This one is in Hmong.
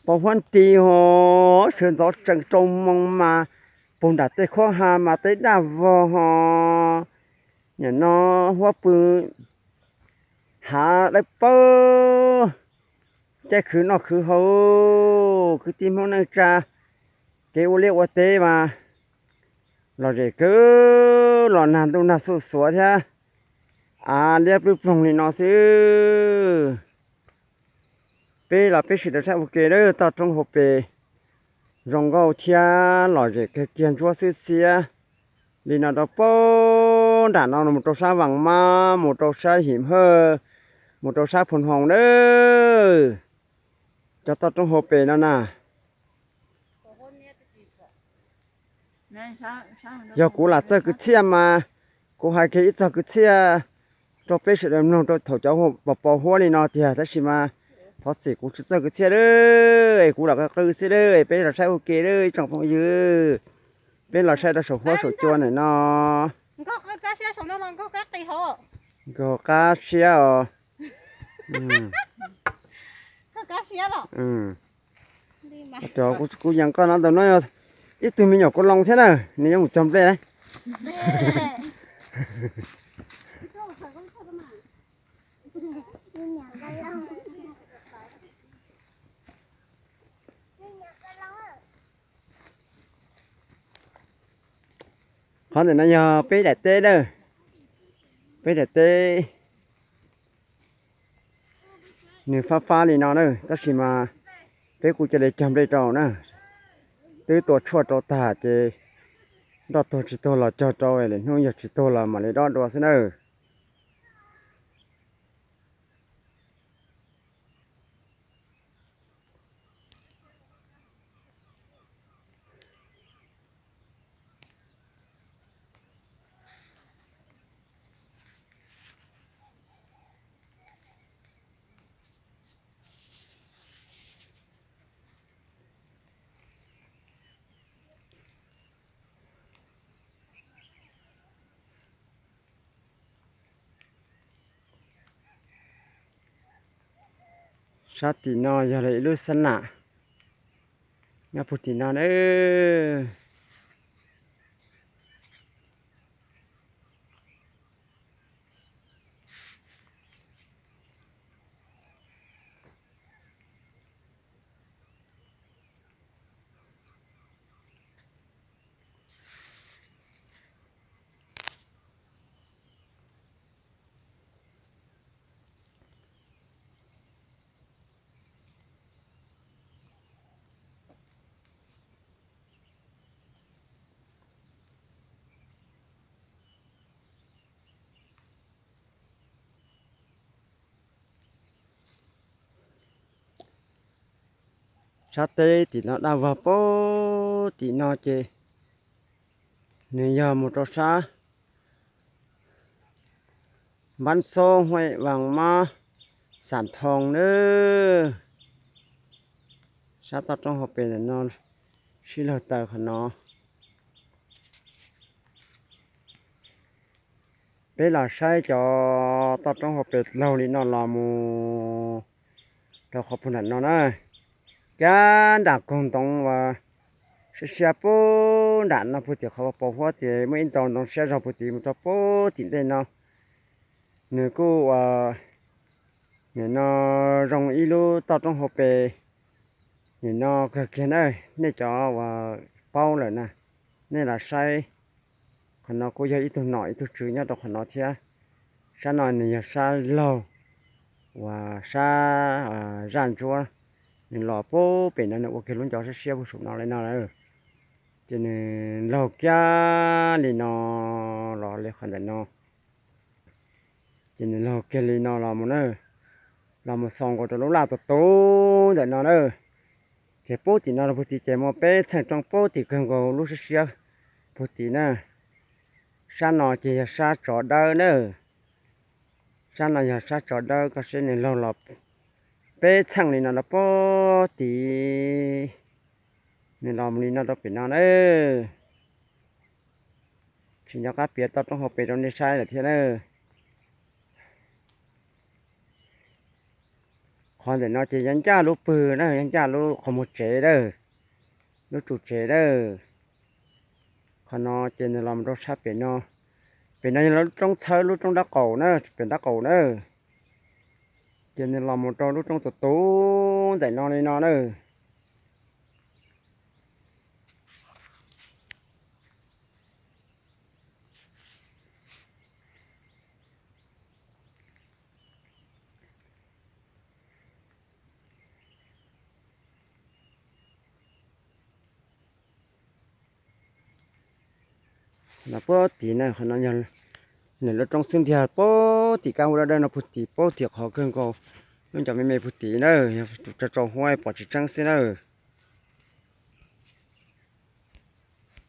Pos huab nti ho, sawv ntxov tsees rau moo mas puag nram tej khuab ha mas tej daj vog ho, nim no huab pw hav dawb paug, caij khwv noj khwv haus, kwv tij Hmoob neej tsa, kev ua liaj ua teb mas lom zem kawg, los nag ntuj nag xuj xuav thiab, av liab ploog ploog li no xwb. Peb los peb sawv daws saib ua ke, toj roob hauv pes zoo nkauj thiab lom zem kawg kiag, ntsuab xwb xiab li no rau puag nram no mus rau sab Vaas Mab, mus rau sab Him Hawj, mus rau sab Phu Hoo na. Cov toj roob hauv pes no na. Yog kuv lam txawj kwv txhiaj mas kuv hais kiag ib txog kwv txhiaj rau peb sawv daws mloog rau thaum cov pos pos huab li no tiag, tab sis mas thov txim kuv tsis txawj kwv txhiaj lawm, kuv lam qw xwb lawm, peb los saib ua ke lawm ib tsoom phooj ywg. Peb los saib rau saum huab saum cua ntawm no. Nkaug qab siab os. Kuv yees koj no ntawm no yog ib tug me nyuam kua loo thiab na, nws yuav mus cog nplej na. Qhov ntawm no yog peb daim teb na, peb daim teb nws fab fab li no na, tab sis mas peb kuj cia li cog nplej rau na. Twb tua tshuaj rau tag ces nroj tuag tsis tuag los cog rau, lwm hnub yog tsis tuag los mam li dob dua xwb na. Sab tim no yog ib lub xab nam nyob puag tim no na. Sab teb tim no daj vog puag tim no ces nws yog mus rau sab Npab Xoob, Huaib Vaas Mab, Xam Thoo na. Sab toj roob hauv pes ntawm no sib laug taws qhov no. Peb los saib cov toj roob hauv pes laug li no los mus rau qhov puag nram no na. Kiag nram koog ntoo uas siab siab puag nram no puag tim qhov pos huab tias muaj ib ntoo ntoo siab zog puag tim mus rau puag tim ntej no. Nws kuj uas nim no zoo ib lub toj roob hauv pes nim no kawg kiag na. Nej cov uas paub lawm na, nej los saib. Qhov no kuj yog ib tug nom ib tug tswv nyob rau qhov no thiab. Sab no nws yog sab laug uas sab zaj ntsuab, nws los puag pem no nws ua kiag lub ncov siab siab puag saum no li no lawm. Ces nws laug kiag li no los li qhov ntawm no. Ces nws laug kiag li no los mus na, los mus xaus nkaus rau lub laj tus tus ntawm no na. Ces puag tim no rau puag tim ces muaj peb txheej roob puag tim kawg nkaus lub siab siab puag tim na. Sab no ces yog sab tsov dawb na. Sab no yog sab tsov dawb, koj saib nws laug los peb txheej li no rau puag tim, nws los mus li no rau pem no na. Tsis nco qab piav toj roob hauv pes rau nej saib lawm thiab na. Qhov ntawm no ces yog ncaj lub pwg na, yog ncaj lub qhov muag tsev lawm, lub tsu tsev lawm. Qhov no ces nws los mus rau sab pem no, pem no yog lub roob txhawb, lub roob dab qaum na, pem dab qaum na. Ces nws los mus rau lub roob tus tus ntawm no li no na. No puag tim na, qhov no yog nws lub roob xwb ntiag puag tim kab hub dawb dawb no puag tim, puag tim qhov kawg nkaus, lub ncov me me puag tim na, yog tus tso rau huab pom tsis tseeb xwb na.